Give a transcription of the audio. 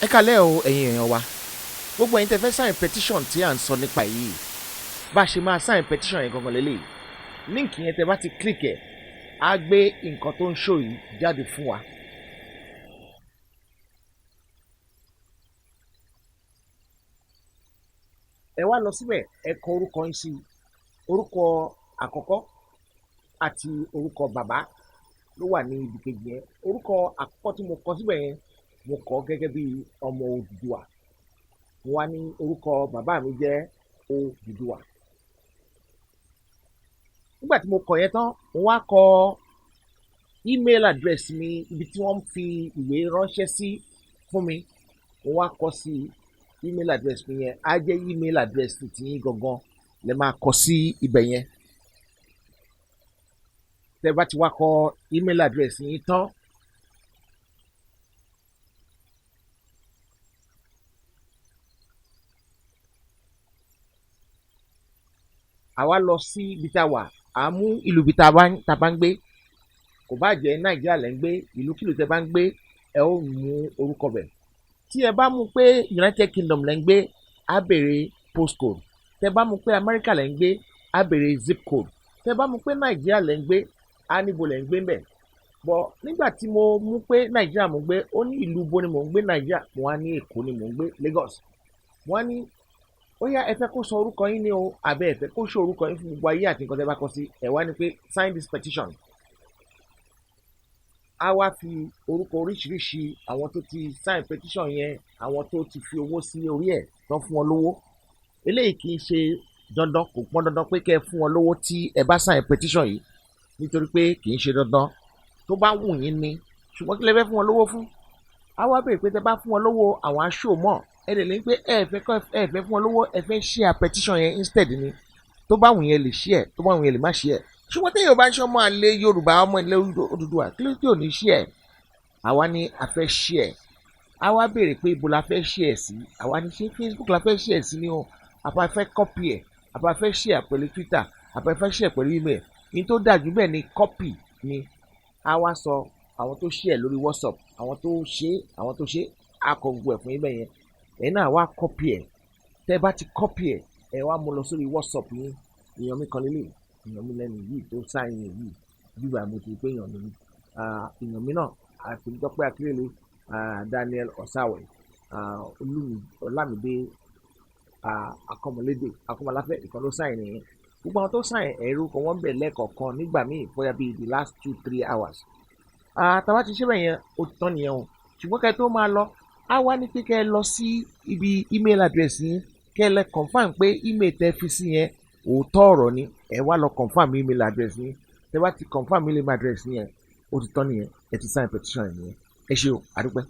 Ẹ kálẹ́ o, ẹ̀yin èèyàn wa, gbogbo ẹ̀yin tẹ́ fẹ́ sign petition tí à ń sọ nípa yìí. Bá a ṣe máa sign petition yẹn gangan lélẹ̀, link yẹn, tẹ́ bá ti click ẹ̀, á gbé nǹkan tó ń show yìí jáde fún wa. Ẹ wá lọ síbẹ̀, ẹ kọ orúkọ yín sí, orúkọ àkọ́kọ́ àti orúkọ bàbá ló wà ní ibi kejì yẹn. Orúkọ àkọ́kọ́ tí mo kọ síbẹ̀ yẹn, mo kọ gẹ́gẹ́ bí ọmọ Odùduwà. Mo wá ní orúkọ bàbá mi jẹ́ Odùduwà. Nígbà tí mo kọ yẹn tán, mo wá kọ email address mi, ibi tí wọ́n fi ìwé ránṣẹ́ sí fún mi. Mo wá kọ sí email address mi yẹn. Á jẹ́ email address ti yín gangan lẹ máa kọ sí ibẹ̀ yẹn. Tẹ́ bá ti wá kọ email address yín tán, àwa lọ sí ibi tá a wà, à mú ìlú ibi tá a bá ń gbé. Kò bá jẹ́ Nàìjíríà lẹ́ ń gbé, ìlúkìlú tẹ́ bá ń gbé, ẹ ó mú orúkọ bẹ̀. Tí ẹ bá mú pé United Kingdom lẹ́ ń gbé, á béèrè postcode. Tẹ́ bá mú pé Amẹ́ríkà lẹ́ ń gbé, á béèrè zip code. Tẹ́ bá mú pé Nàìjíríà lẹ́ ń gbé, á níbo lẹ́ ń gbé ńbẹ̀. Bọ̀ nígbà tí mo mú pé Nàìjíríà mo gbé, ó ní ìlú bo ni mò ń gbé Nàìjíríà. Mo wá ní Èkó ni mò ń gbé, Lagos. Mo wá ní ó yá, ẹ fẹ́ kó sọ orúkọ yín ní o, àbẹ́ ẹ fẹ́ kó sọ orúkọ yín fún gbogbo ayé àti nǹkan tẹ́ bá kọ sí? Ẹ wá ní pé "Sign this petition." Á wá fi orúkọ oríṣiríṣi àwọn tó ti sign petition yẹn, àwọn tó ti fi owó sí orí ẹ̀ tán, fún wọn lówó. Eléyìí kì í ṣe dandan, kò pọn dandan pé kẹ́ ẹ fún wọn lówó tí ẹ bá sign petition yìí, nítorí pé kì í ṣe dandan. Tó bá wù yín ni, ṣùgbọ́n kí lẹ fẹ́ fún wọn lówó fún? Á wá béèrè pé tẹ́ bá fún wọn lówó, àwọn aṣọ mọ̀. Ẹ lè ní pé ẹ fẹ́ fún wọn lówó, ẹ fẹ́ share petition yẹn instead ni. Tó bá wù yín, ẹ lè share, tó bá wù yín, ẹ lè má share. Ṣùgbọ́n téèyàn bá ń ṣe ọmọ àlè Yorùbá, ọmọ ilẹ̀ Odùduwà, kí ló dé ò ní share? Àwa ní a fẹ́ share. Á wá béèrè pé ibo la fẹ́ share sí. Àwa ní ṣé Facebook la fẹ́ share sí ni o, àbá fẹ́ copy ẹ̀, àbá fẹ́ share pẹ̀lú Twitter, àbá fẹ́ share pẹ̀lú email? Ní tó dájú bẹ́ẹ̀ ni copy ni. Á wá sọ àwọn tó share lórí WhatsApp, àwọn tó ṣe, àwọn tó ṣe, á kọ gbogbo ẹ̀ fún yín bẹ́ẹ̀ yẹn. Ẹ̀yin náà wá copy ẹ̀. Tẹ́ bá ti copy ẹ̀, ẹ wá mú lọ sórí WhatsApp yín. Èèyàn mi kan lélẹ̀, èèyàn mi lẹ́nu yìí tó sign yìí bíbá, mo ti pé èèyàn mi, èèyàn mi náà àti Dọ́pẹ́ Akérèlé, Daniel Ọ̀sáwẹ̀, Ọlámídé Akọ́mọlédè Akọ́mọláfẹ́, ìkan ló sign nìyẹn. Gbogbo àwọn tó sign, ẹ̀rú kan wọ́n bẹ̀ lẹ́ẹ̀kọ̀ọ̀kan nígbà míì, bóyá bíi the last 2-3 hours. Tàbá ti ṣe bẹ́ẹ̀ yẹn, ó ti tán nìyẹn o. Ṣùgbọ́n kẹ́ tó máa lọ, á wá ní pé kẹ́ ẹ lọ sí ibi email address yín, kẹ́ ẹ lẹ confirm pé email tẹ́ fi sí yẹn, òótọ́ ọ̀rọ̀ ni. Ẹ wá lọ confirm email address yín. Tẹ́ bá ti confirm email address yẹn, ó ti tán nìyẹn. Ẹ ti sign petition yẹn. Ẹ ṣé o, àdúpẹ́.